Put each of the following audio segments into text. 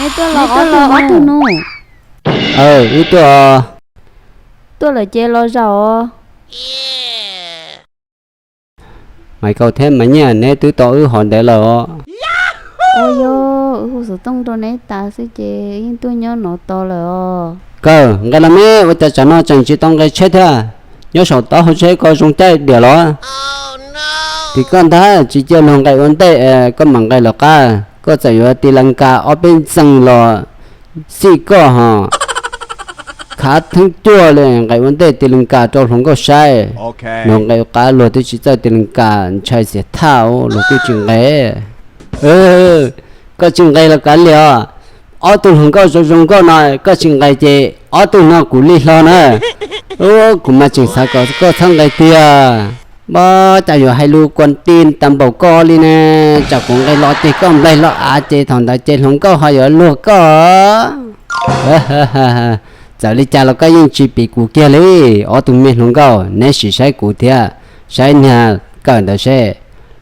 Neb tuaj los ob tug nus? Wb tuaj. Tuaj lawm ces los zaum os. Maiv Kaus thiab Maiv Nyiaj, neb twb tau wb hov ntev lawm os. Ua yog wb hu xov tooj rau neb tas xwb ces yeej tuaj nyob no tos lawm os. Kawg nqe los me, ua cas tsam no tseem tsis tau nqe tsheb thiab? Nyob saum taub hau tsheb ko zoo caij diam los? Tim koj ntag, tsis cia luag nqe ua ntej, koj mam nqe lawv qab, koj txawm yuav tis las kas ob peb ntxees los xij koj ho. Khav theeb cuag li nqe ua ntej tis las kas rau hluas nkauj saib. Luag nqe ua qab luag twb tsis txawj tis las kas, ntshai xiam thaj luag kuj tsis nqe. Koj tsis nqe los kav liam os. Ob tug hluas nkauj zoo zoo nkauj no koj tsis nqe ces ob tug no kuv li hlo na. Kuv mas tseem xav kom koj txhob nqe tiag. Pab cas yuav hais lus kuas ti tas npaum koj li ne. Tsam kuv nqe los ces koj nplaig los av ces thaum ntawd ces hluas nkauj ho yuav luag koj. Txawm li cas los koj yeej tsis pim kuv kiag li. Ob tug me hluas nkauj, neb sim saib kuv thiab saib niag Kawm ntawd seb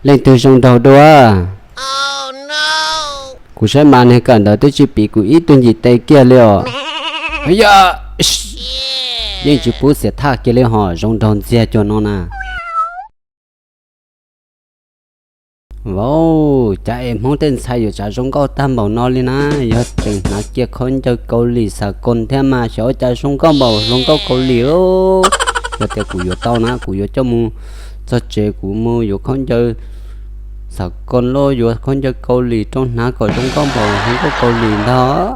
leej twg zoo nraug dua. Kuv saib mas niag Kawm ntawd twb tsis pim kuv ib tug ncim tes kiag li os. Yog, yeej tsis pub xiam thaj kiag li ho, zoo nraug ntxiag cuag no na. Vauv, cas es Hmoob tej ntxhais yuav tsav zoo nkauj tag npaum no li na. Yog tseem hnav kiag khaub ncaws Kaus Lim xam koos thiab mas xyov ua cas zoo nkauj npaum hluas nkauj Kaus Lim. Yog tias kuv yuav tau na, kuv yuav coj mus txog tsev kuv mus yuav khaub ncaws xam koos los yuav khaub ncaws Kaus Lim rau hnav kom zoo nkauj npaum hluas nkauj Kaus Lim ntag.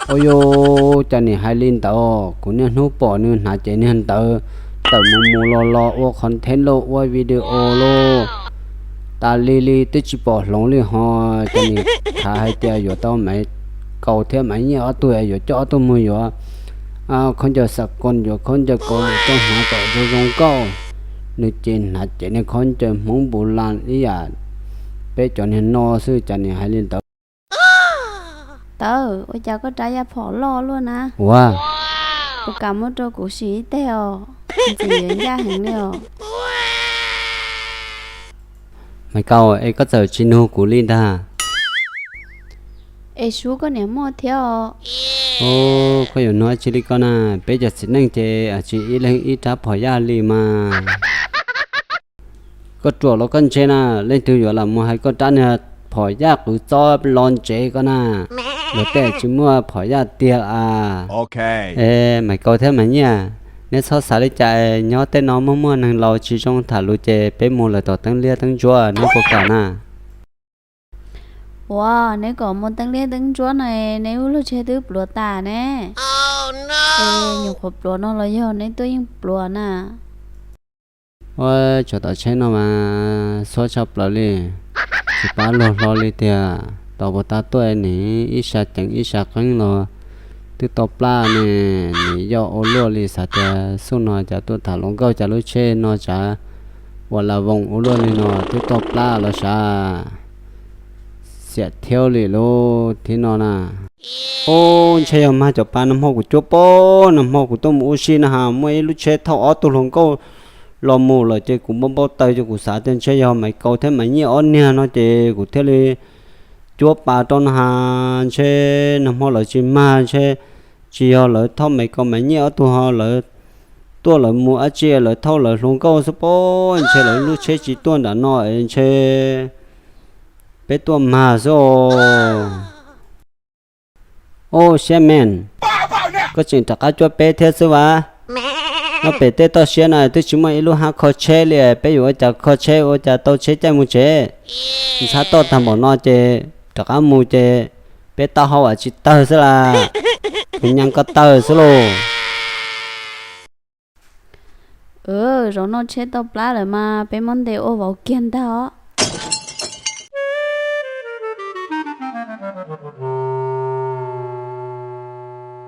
Ua cas nim hais li ntawd, kuv niaj hnub pom nws hnav ces niag ntawd tawm mus mus los los ua content los ua video los tas li li twb tsis pom hloov li ho. Ces nim khav hais tias yuav tau Maiv Kaus thiab Maiv Nyiaj ob tug, yuav coj ob tug mus yuav khaub ncaws xam koos, yuav khaub ncaws Kaus Lim rau hnav kom zoo zoo nkauj. Nws ces hnav ces niag khaub ncaws Hmoob npu las ib yam peb cov niag no xwb, cas nim hais li ntawd. Tawv, ua cas koj rab yaj phom loj luaj na? Ua, puas kam muab rau kuv sim ib teg os? Ntxim yuav ncaj heev li os. Maiv Kaus, es koj txawm tsis nug kuv li ntag. Es sub koj niam muaj thiab os. Koj yuav nug dab tsi li koj na? Peb cov txiv neej ces tsis ib leeg ib rab phom yaj li mas. Koj ruam los koj ntse na, leej twg yuav lam mus hais koj rab niag phom yaj qwv txob los ntsev koj na. Luag tej tsis muaj phom yaj tiag a. Es Maiv Kaus thiab Maiv Nyiaj, neb txhob xav li cas, nyob tej no muaj muaj neeg laus tsis zoo tham lus ces peb mus lawm tom teeb liab teeb ntsuab, neb puas kam na? Ua, neb kom mus teeb liab teeb ntsuab no, neb ub luag tsheb twb pluav tas ne. Es nyuam qhuav pluav no los yog neb tuaj yeej pluav na. Ua, tsov tom tsheb no mas xuab tshaj plaws li, tsis pab luag hlo li tiag. Tos puas tau tuaj nim ib sab ceev ib sab qeeb los twb tau plab ne. Nim yoj ua luaj li, xav tias xub no cas tuaj tham hluas nkauj cas lub tsheb no tsav ua la voos ua luaj li no twb tau plab los sav. Xiam thiab li lub thib no na. Ub, ntshe yog mag cov pa nag hmo kuv cuab pob nag hmo kuv tuaj mus ua si na has muaj ib lub tsheb thauj ob tug hluas nkauj los mus lawm ces kuv npau npau taws ces kuv xav tias ntshe yog Maiv Kaus thiab Maiv Nyiaj ob niag no ces kuv thiaj li cuab pa rau na has. Ntshe nag hmo lawv tsis mag, ntshe tsis yog lawv thauj Maiv Kaus Maiv Nyiaj ob tug ho, lawv tuaj lawv mus dab tsi lawv thauj lawv hluas nkauj xwb pob. Ntshe lawv lub tsheb tsis tuaj nram no es ntshe peb tuaj mag xwb os. Ub, siab me, koj tseem rov qab cuab peb thiab xwb vas? Nyob pem tej toj siab no twb tsis muaj ib lub hab kho tsheb li, peb yuav ua cas kho tsheb ua cas tau tsheb caij mus tsev? Ntxhab toj tag npaum no ces rov qab mus ces peb taub hau tsis tawg xwb las, tus nyas koj tawg xwb lauj. Zaum no tsheb tau plab lawm mas peb muab ntes ua vauv kiag ntag os.